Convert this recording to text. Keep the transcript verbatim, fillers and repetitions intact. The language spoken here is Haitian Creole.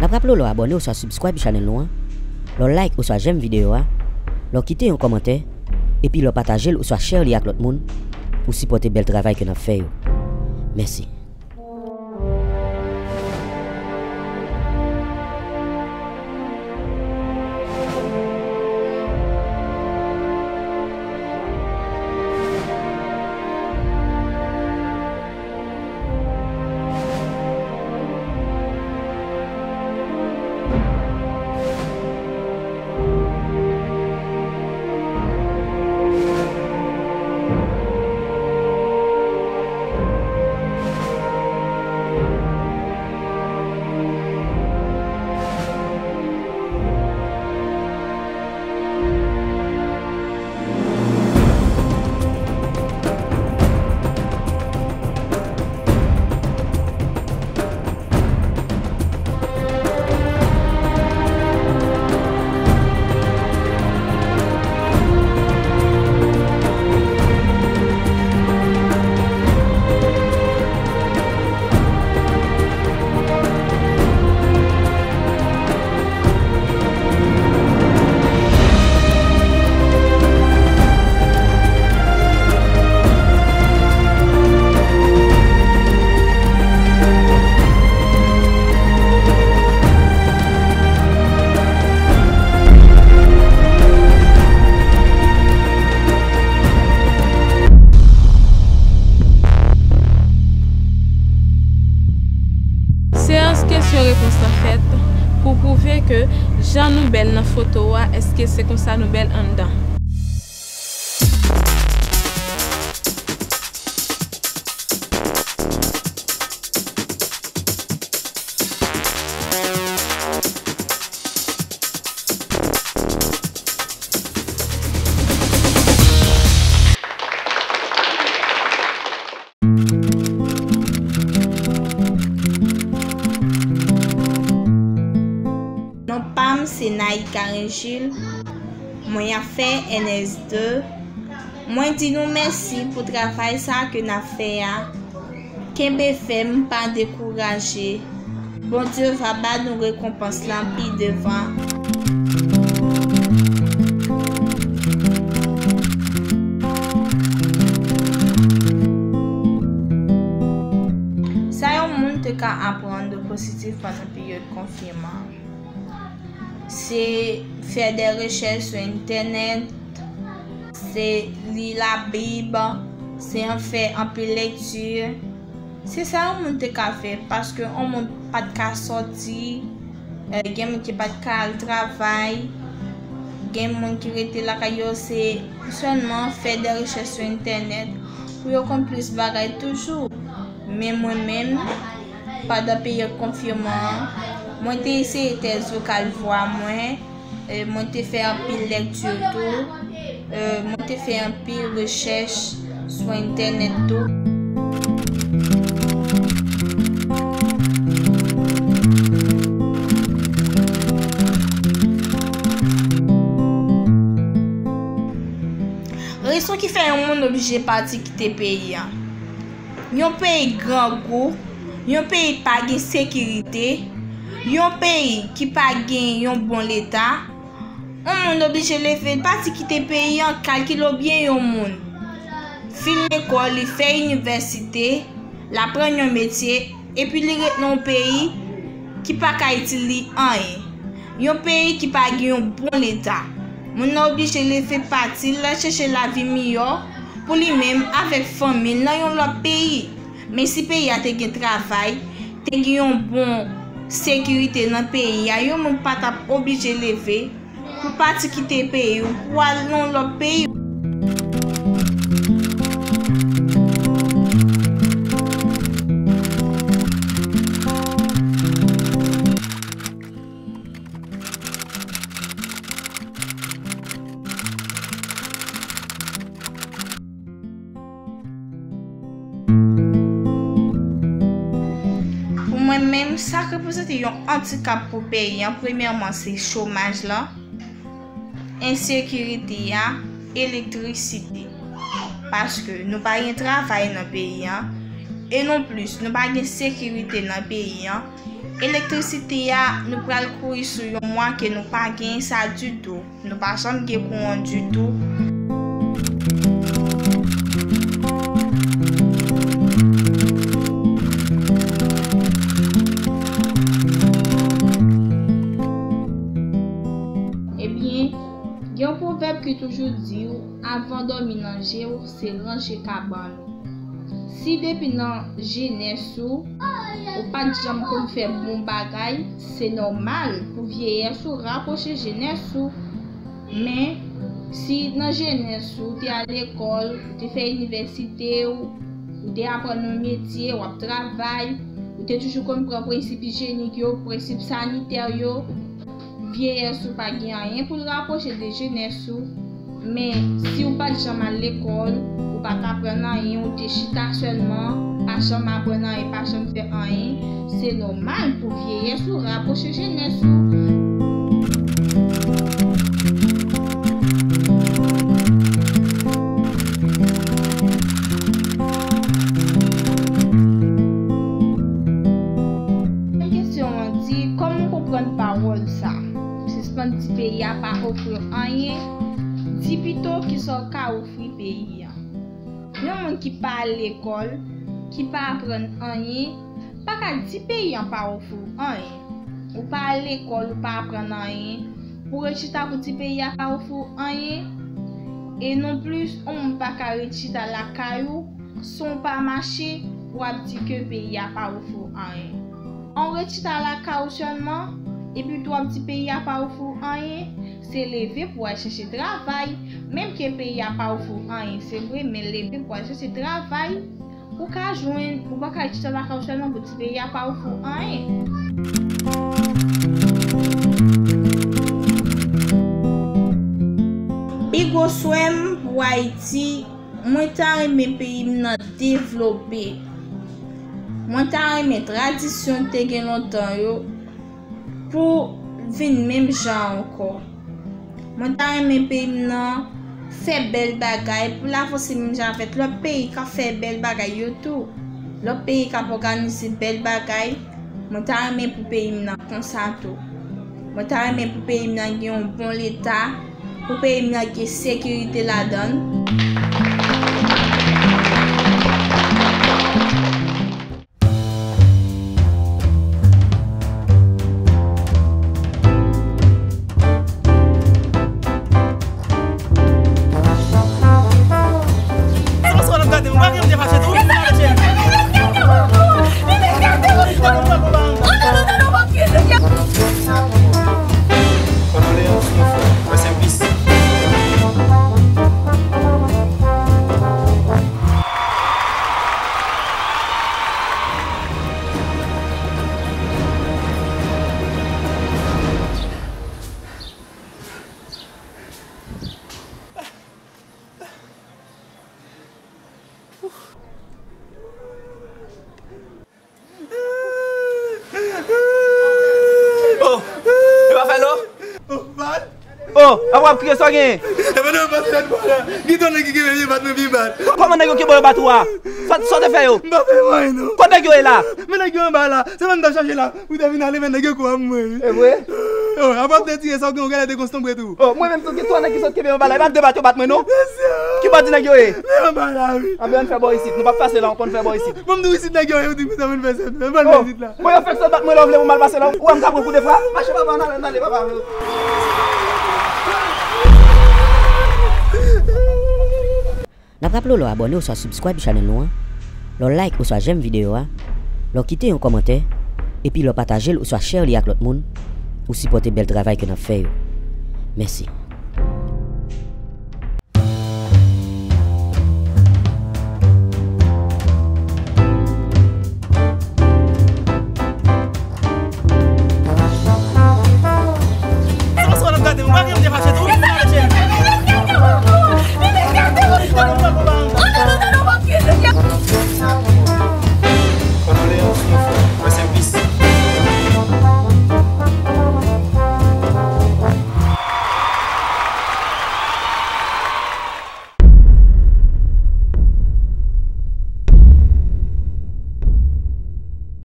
N ap raple w lè w abòne oswa subscribe channel nou an, lè w like oswa j'aime videyo a, lè w kite yon kòmantè, epi lè w pataje l oswa share li ak lòt moun pou sipòte bèl travay ke n ap fè yo. Mèsi. Seyans kesyon repons lan fèt pou pwouve ke jan nou bèl nan foto a, èske se konsa nou bèl anndan? Non pa m se Naïka Régil. Mwen ap fè N S de. Mwen di nou mèsi pou travay sa ke n ap fè a. Kenbe fèm, pa dekouraje. Bondye va ba nou rekonpans lan pi devan. Sa yon moun te ka aprann de pozitif pandan peryòd konfinman? Se fè de rechèch sou entènèt, se li Labib, se an fè anpil lekti. Se sa yon moun te ka fè, paske yon moun pa t ka sòti, eh, gen moun ki pa t ka al travay, gen moun ki rete lakay yo, se sèlman fè de rechèch sou entènèt pou yo konn plis bagay toujou. Men mwen menm, pandan peryòd konfinman an, mwen te eseye tèz vokal vwa mwen, e mwen te fè anpil lekti tou, e mwen te fè anpil rechèch sou entènèt tou. Rezon ki fè yon moun oblije pati kite peyi a. Yon peyi grangou, yon peyi pa gen sekirite, yon peyi ki pa gen yon bon leta, yon moun oblije leve l pati kite peyi an, kalkile w byen, yon moun fin lekòl, li fè inivèsite, l aprann yon metye, epi li ret nan yon peyi ki pa ka itil li anyen. Yon peyi ki pa gen yon bon leta. Moun nan oblije leve pati, l al chèche lavi miyò pou li menm avèk fanmi l nan yon lòt peyi. Men si peyi a te gen travay, te gen yon bon sekirite nan peyi a, yon moun pa t ap oblije leve pou pati kite peyi w, pou al nan yon lòt peyi. Pou mwen menm, sa k reprezante yon andikap pou peyi an, premyèman, se chomaj lan, ensekirite a, elektrisite. Paske nou pa gen travay nan peyi an, E non plis, nou pa gen sekirite nan peyi an. Elektrisite a, nou pral kouri sou yon mwa ke nou pa genyen sa ditou. Nou pa janm gen kouran ditou. Ebyen, gen yon pwovèb ki toujou di w, avan dòmi nan je w, se ranje kabann ou. Si depi nan jenès ou, ou pa t janm konn fè bon bagay, se nòmal pou vyeyès ou rapwoche jenès ou. Men, si nan jenès ou, ou te al lekòl, ou te fè inivèsite w, ou te aprann yon metye, w ap travay, ou te toujou konn pran prensip ijyenik yo, prensip sanitè yo, vyeyès ou pa gen anyen pou l rapwoche de jenès ou. Men, si w pa t janm al lekòl, ou pa t aprann anyen, ou te chita sèlman, pa janm aprann anyen, pa janm fè anyen, se nòmal pou vyeyès ou rapwoche jenès ou. Kesyon an di, kòman w konprann pawòl sa? Sispann di peyi a pa ofri w anyen, di pito kisa w ka ofri peyi a. Yon moun ki pa al lekòl, ki pa aprann anyen, pa ka di peyi a pa ofri w anyen. Ou pa al lekòl, ou pa aprann anyen, pou w ret chita pou di peyi a pa ofri w anyen. E non plis, yon moun pa ka ret chita lakay ou, san w pa mache, w ap di ke peyi a pa ofri w anyen. An w ret chita lakay ou sèlman, epi tou w ap di peyi a pa ofri w anyen, se leve pou w al chèche travay. Menm ke peyi a pa ofri w anyen, se vre, men leve pou w al chèche travay. Ou ka jwenn, ou pa ka ret chita lakay ou sèlman pou di peyi a pa ofri w anyen. Pi gwo swè m pou Ayiti, mwen ta renmen peyi m nan devlope. Mwen ta renmen tradisyon te gen lontan yo pou vin menm jan ankò. Mwen ta renmen peyi m nan fè bèl bagay pou l avanse menm jan avèk lòt peyi k ap fè bèl bagay yo tou. Lòt peyi k ap òganize bèl bagay, mwen ta renmen pou peyi m nan konsa tou. Mwen ta renmen pou peyi m nan gen yon bon leta, pou peyi m nan gen sekirite ladan l. Oh, e pa fè lò? Oh, mal. Oh, apa w ap kriye, sa w genyen? E pa nan bat nèg mwen la. Gen twa nèg ki kenbe m, yo bat mwen pi mal. Kòman nèg yo kenbe w, yo bat ou a? Sa, sa w te fè yo? M pa fè yo anyen, non. Kote nèg yo ye la? Men nèg yo anba la. Se mwen m t ap chache la. Ou te vin ale, men nèg yo kou a mwen, wi. E vre? Oh, apa w te tire sa, ou gen yon gade te konstanbre tou. Oh, mwen menm tou, gen twa nèg ki sot kenbe m anba la. E pa de bat yo bat mwen, non? Mesye. Ki bandi nèg yo ye? Men anba la, wi. Anben, ann fè bò isit. Nou p ap fase la, ann fè bò isit. Bon, m di w isit nèg yo ye, ou di m sa, men fè sèl. Men ban m isit la. Bon, yo fèk sot bat mwen la, w vle pou m al pase la. Ou wè m ka pran kou de frap? Mache, papa, ann ale, ann ale, papa. N ap raple w, lè w abòne oswa subscribe channel nou an, lè w like oswa j'aime videyo a, lè w kite yon kòmantè, epi lè w pataje l oswa share li ak lòt moun, ou sipòte bèl travay ke n ap fè yo. Mèsi.